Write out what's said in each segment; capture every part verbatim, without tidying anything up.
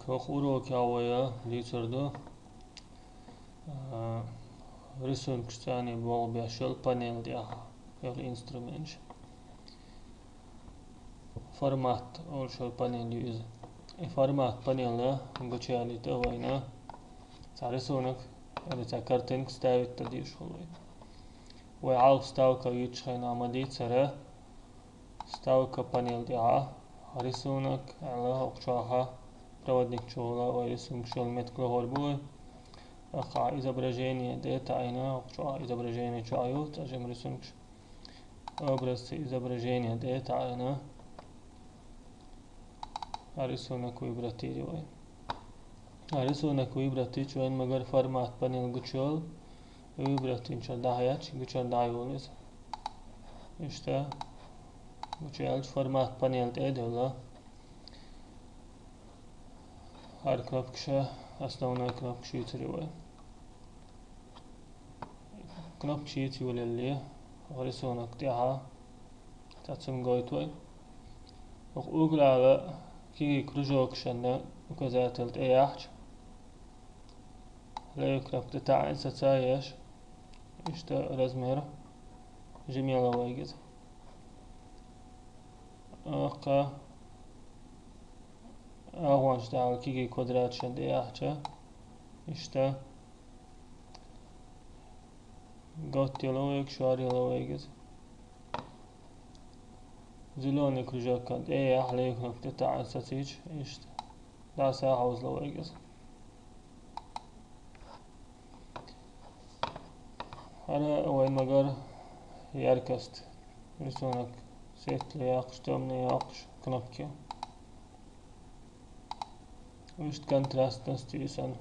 ХӀокху урокехь вай дийцур ду, а, рисункашца болх беш йолу панель тӀехь йолу инструменташ. Формат олуш йолу панель ю иза. И формат панель гучуялийта вайна цхьа рисунок, или цхьа картинка ставить дан дезаш хуьлу вай. Вай хьалха ставка юьтучу хенахь ма-дийццара, ставка панель тӀехь рисунок аьлла, хӀокху чохь проводник чу вала вай рисункаш йолу меттиг лохур бу вай. ТӀаккха изображение тӀе таӀийна, хӀокху чохь изображение чохь ю цхьа жима рисункаш. Образцы изображения тӀе таӀийна, а рисунок выбрать йийр ю вай. А рисунок выбрать йича вайн магар формат панель гучуйолу, выбрать йинчуьра дӀахьаьчча, гучуьра дӀайолу иза. Иштта, гучуяьлча формат панель тӀе а девлла, хӀара кнопкаш, основной кнопкаш йийцур ю вай. Кнопкаш йийца йолале, рисунок тӀехь цхьа цунна гойту вай. ХӀокху угла аьлла кегий кружокашна указатель тӀе яхьча, левый кнопка тӀе таӀийна саца еш, иштта размер жима йолу вайга иза. ТӀаккха агӀончу тӀехь кегий квадраташна тӀе яхьча, иштта готта йолу вайга, шор йолу вайга иза. Зелёный кружокана тӀе яхьа, левый кнопка тӀе таӀийна сацийча, иштта дӀаса хьовзало вайга иза. ХӀара вайн магар яркость, рисунок светлый йоккхуш, тёмный йоккхуш кнопка ю. Иштта контрастность ю санна.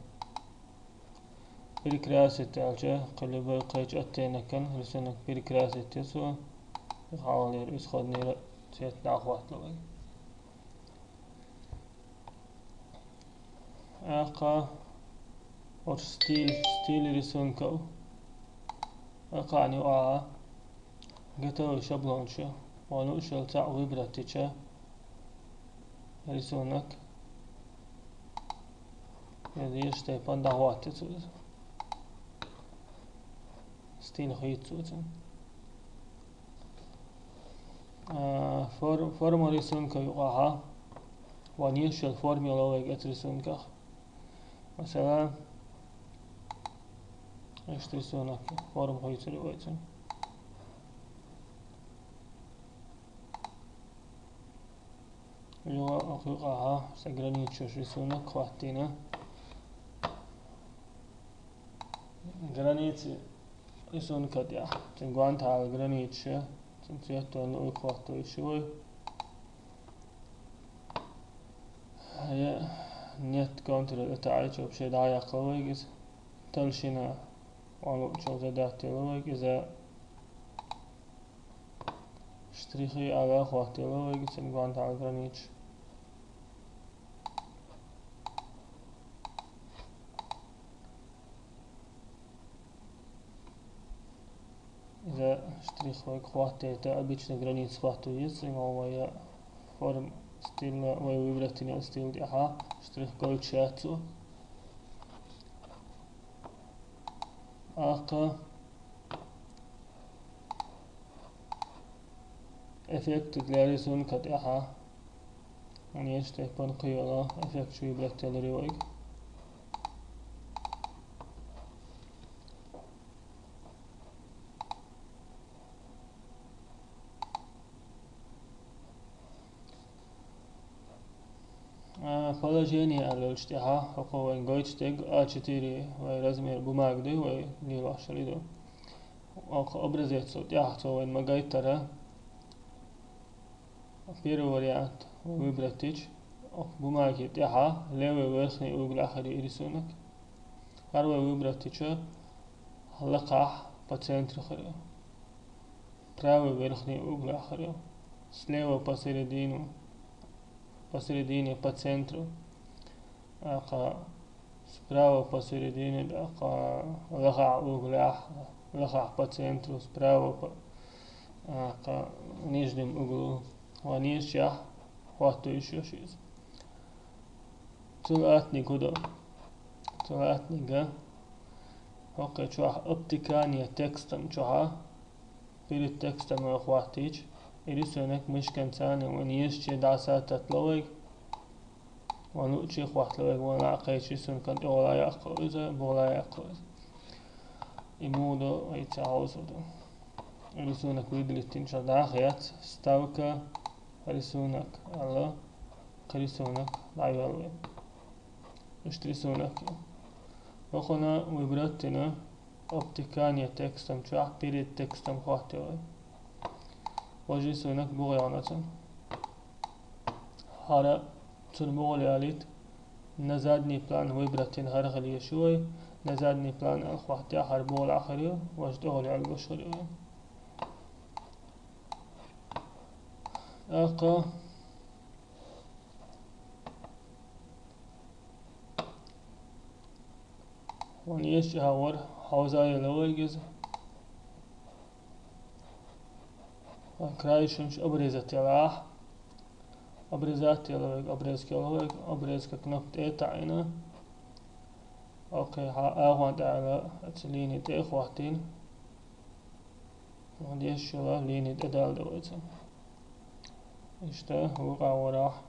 Перекрасить аьлча, кхин любой кхечу оттенокан рисунок перекрасить ю цо. Хьалхалера, исходнера цвет дӀахӀоттало вай. ТӀаккха оцу стиль, стиль рисунков. ТӀаккха ю ахьа готовый шаблонаш. Вайн луъуш йолу цхьаъ выбрать йича, рисунок. Иза еш тайпана дӀахӀоттийча иза. Стиль хийца цуьнан. А, фор-, форма рисунка юкъахь. Вайн еш йолу форма йолу вайга оцу рисунках. Масала, иштта рисунок, форма хийцур ю вай цуьнан. Юха, юкъахь сан границаш рисунок хӀоттийна. Границы рисунка тӀехь. Цуьнан гонахьала границаш, цуьнан цвет вайн луъург хӀоттийча вай. Я нет контура тӀе таӀийча вообще дӀаяккхало вайга иза. Толщина вайн луъучул задать йолу вайга иза. Штрихи аьлла хӀоттало вайга цуьнан гонахьала границаш. Иза штрих вайга хӀоттийта, обычно граница хӀоттийта, цуьнан вай форма стиль, вай выбрать йина стиль тӀехь штрих гойтуш яц цо. ТӀаккха эффект для рисунка тӀехь. Вайн еш тайпана кхин йолу эффекташ выбрать ялур ю вайга. А, положение аьлла йолчу тӀехь, хӀокхо вайн гойтуш дерг А четыре вай размер бумага ду, вай лелош йолу ду. ХӀокху образецо тӀехь цо вайн ма гайтара. Первый вариант выбрать йича, бумаги тӀехь левый верхний углехь хир ю и рисунок. ХӀара вай выбрать йича, лакхахь по центру хир ю. Правый верхний углехь хир ю. Слева посередину, посередине, по центру. ТӀаккха справа посередине, тӀаккха лахахь углехь, лахахь по центру, справа по, тӀаккха нижнему углу. Вайн ешчохь хӀоттийша ю иза. Цул лаьттаниг хӀун ду? Цул лаьттаниг хӀокху чохь обтекание текстом чохь, перед текстом хӀоттийча, и рисунок мышканца вайна езачу дӀасатталла вайга, вайна луъучу хӀоттало вайга, вайна лаьа кхечу рисункана тӀехула яккхо иза, бухула яккхо иза. И муха ду, вай ца хьовсур ду. Рисунок выделить динчуьра дӀа а хецна, вставка, рисунок аьлла, кхин рисунок дӀайоьллу вай. Иштта рисунок ю. ХӀокхунна выбрать дина обтекание текстом чохь, перед текстом хӀоттайо вай. Важа рисунок бухахь яьлла цунна. ХӀара цунна бухахь ялийта, на задний план выбрать дина хӀара хила езаш ю вай, на задний план аьлла хӀоттахь, хӀара бухахь хир ю, важа тӀехула яьлла гуш хир ю вай. ТӀаккха вайна езачу агӀор хьовза елла вайга иза. Краешнаш обрезать елла ахь. Обрезать елла вайга, обрезка елла вайга, обрезка кнопка тӀе а таӀийна. Окей, хьан агӀон тӀе аьлла, оцу лини тӀе а хӀоттийна. Вайна езаш йолу лини тӀедалла ду вай цунна. Иштта, вукху агӀорахь.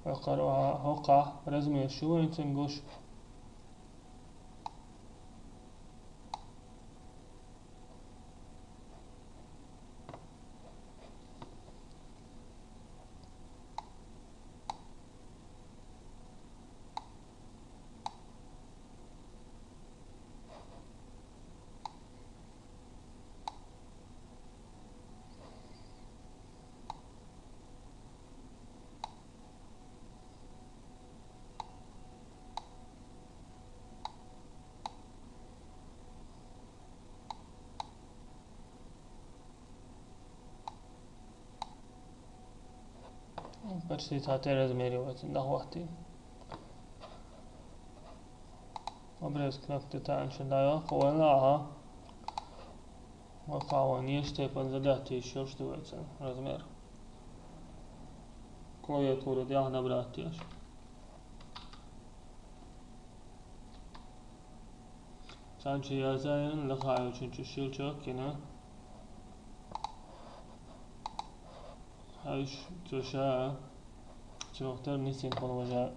ХӀокхара, хӀокхахь размер шу вайна цунна гуш. Почти цхьатерра размер ю вай цунна дӀахӀоттийна. Обрезка кнопка тӀе таӀийна, дӀайоккху вайна лаахь. ХӀокхахь вайна езачу тайпана задать йиш йолуш ду вай цунна размер. Клавиатура тӀехь набрать деш. Цхьаьна чу язйина, лакхахь йолчун чу щелчок а йина. Хьаьжча цо ша, цунах тера нисйина хӀума важа.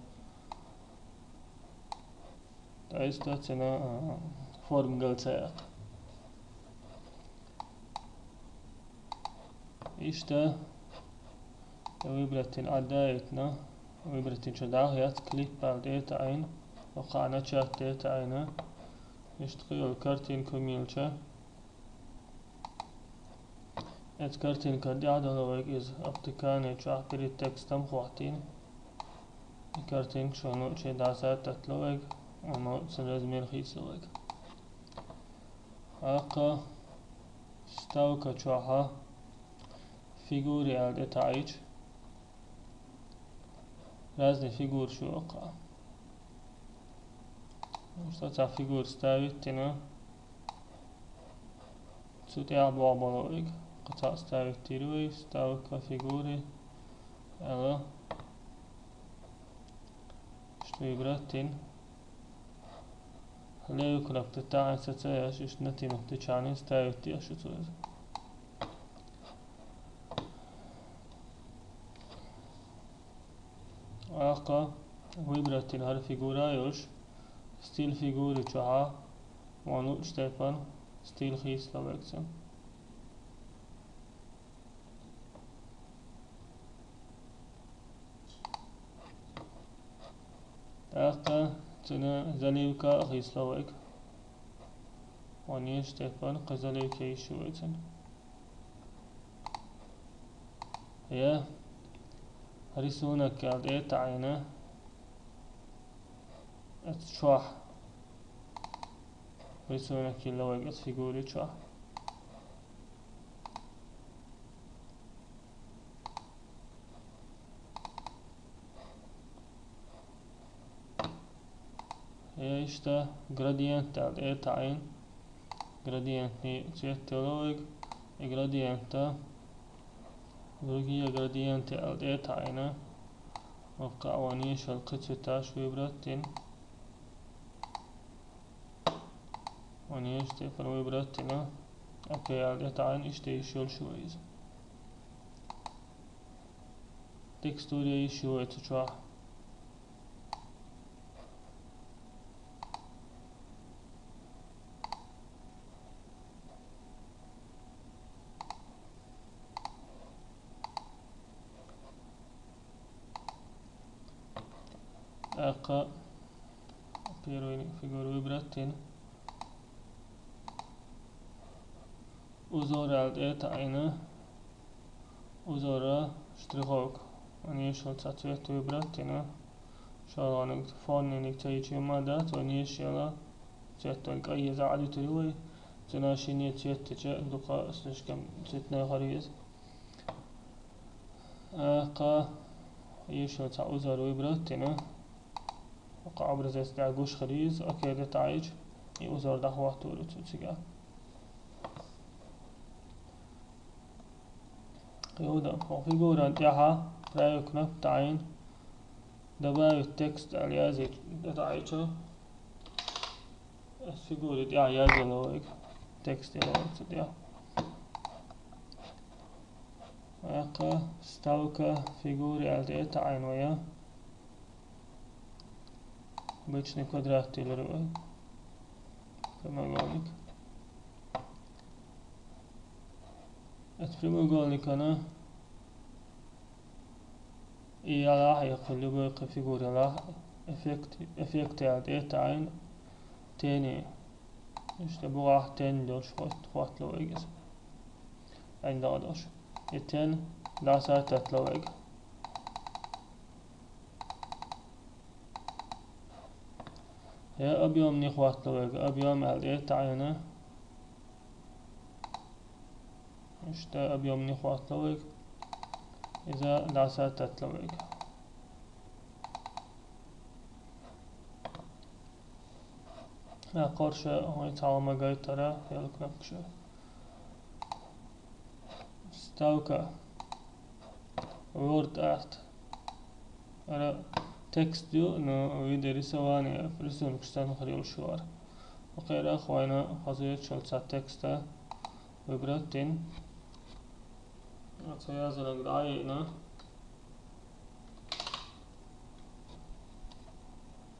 Ткъа иштта цуьнан, а, форма гал ца яккха. Иштта, выбрать дина Ӏадда а йитина, выбрать динчуьра дӀа а хецна, клип аьлла тӀе а таӀийна, хӀокхахь начать тӀе а таӀийна, иштта кхин йолу картинка хӀума елча, оцу картинкана тӀехь а дало вайга иза обтекание чохь перед текстом хӀоттийна. И картинка шуна луъучу дӀасатталла вайга, амма цуьнан размер хийцало вайга. ТӀаккха вставка чохь фигуры аьлла тӀе таӀийча, разные фигуры шу хӀокхахь. Иштта цхьа фигура ставить дина. Цу тӀехь боху бало вайга. Кхин цхьаъ ставить дира вай, вставка фигуры аьлла. Иштта выбрать дина. Левый кнопка тӀе таӀийна, саца еш, иштта натянуть дича ставить деш ю цо иза. ТӀаккха выбрать дина хӀара фигура а йолуш, стиль фигуры чохь вайна луъучу тайпана стиль хийцало вайга цуьнан. ТӀаккха цуьнан заливка а хийцало вайга. Вайна езачу тайпана кхин заливка йиш ю вай цуьнан. Я рисунок аьлла тӀе а таӀийна, оцу чохь рисунок йилла вайга оцу фигуры чохь. Я иштта градиент аьлла тӀе а таӀийна, градиентный цвет йолу вайга, и градиента Другие градиенты аьлла тӀе а таӀийна, воккха а ван ешал кхин цветаш выбрать дина. Ван еш тайпара выбрать дина. Окей аьлла тӀе а таӀийна, иштта йиш йолуш ю вай иза. Текстуре йиш ю вай цу чохь. ТӀаккха первый фигура выбрать дина. Узор аьлла тӀе а таӀийна, узора штриховка. Ван ешал цхьа цвет выбрать дина. ШолгӀаниг фонниг ца йича ма дац, ван ешал цвет вайн кӀай еза Ӏадуьтур ю вай. Цуьнан шинне цвет йича дукха слишком цветной хир ю иза. ТӀаккха ешал цхьа узор выбрать дина. Кху образец тӀехь гуш хир ю иза, окей тӀе таӀийча, и узор дӀахӀоттор ю цу цигахь. Йода, хӀокху фигуран тӀехьа правый кнопка таӀийна, добавить текст аьлла язйича, тӀе таӀийча, оцу фигури тӀехь язйо вайга, текст йо вайга цу тӀехь. ТӀаккха вставка фигуры аьлла тӀе а таӀийна вай. Обычный квадрат тиллира вай. Прямоугольник. Оцу прямоугольникана и ялахь а, я кхин любой кхин фигура ялахь, эффект, эффект аьлла тӀе а таӀийна, тени. Иштта бугӀахь тени долуш хӀотт-, хӀоттало вайга иза. Айн дагӀа долуш. И тени дӀасататтало вайга. Я объёмный хӀоттало вайга, объём аьлла тӀе а таӀийна. Иштта объёмный хӀоттало вайга. Иза дӀасататтало вайга. Акхарша вай цхьа ма гайтара, ял кнопкаша. Вставка. Word Art. Ара текст ю, но в виде рисования, рисунок санна хир йолуш вара. Окей, рах вайна хазоьчул цхьа текста выбрать дина. Оцу язанаг дӀа а йиъна.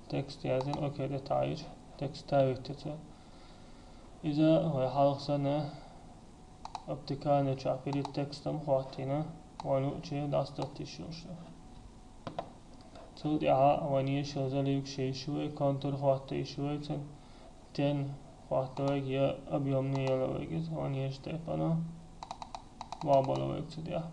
Текст язйина, окей тӀе таӀийча, текст тавиттина цо. Иза вай хьалха санна, обтекание чохь перед текстом хӀоттийна, вайн луъучу дӀасататта йиш йолуш ду. Цул тӀаьхьа вайн ешал заливка йиш ю вай, контур хӀотто йиш ю вай цуьнан, тени хӀоттало вайга я объёмный яло вайга иза, вайн еш тайпана, вабало вайга цу тӀехь.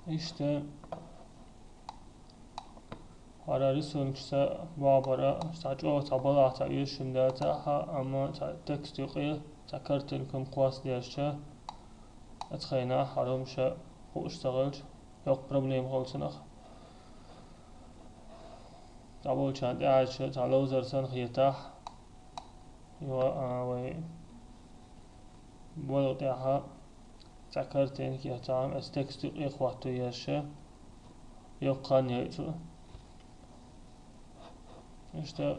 Иштта хӀара рисункашца бохург, цхьа чӀогӀа цхьа балахь цхьа оьшуш хӀума дацахь, амма цхьа текст юкъе цхьа картинка хӀума кхоссадеш, оцу хенахь хӀара хӀума ша хууш ца хилча, йоккха проблема хуьлу цунах. Цхьаболчарна тӀаьхьа цхьа ловзар санна хетахь, йо, а, вай болу тӀаьхьа цхьа картинка я цхьа хӀума, аса текст юкъе хӀотто еза ша, йоккха хан яйа цо. Иштта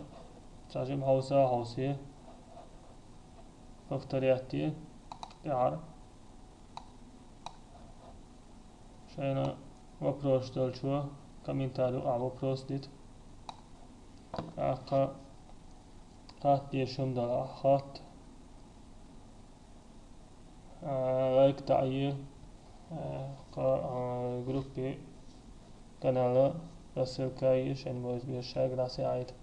цхьа жима хьовса а хьовсий, повторять е тӀаьхьара. Шайна вопрос долчо комментарий юкъахь вопрос дита. ТӀаккха хатта дезаш хӀума далахь, хатта. А, лайк таӀе, а, кху, а, группе, канала рассылка е, шайна бовза беза шайга дӀасадаьхьийта.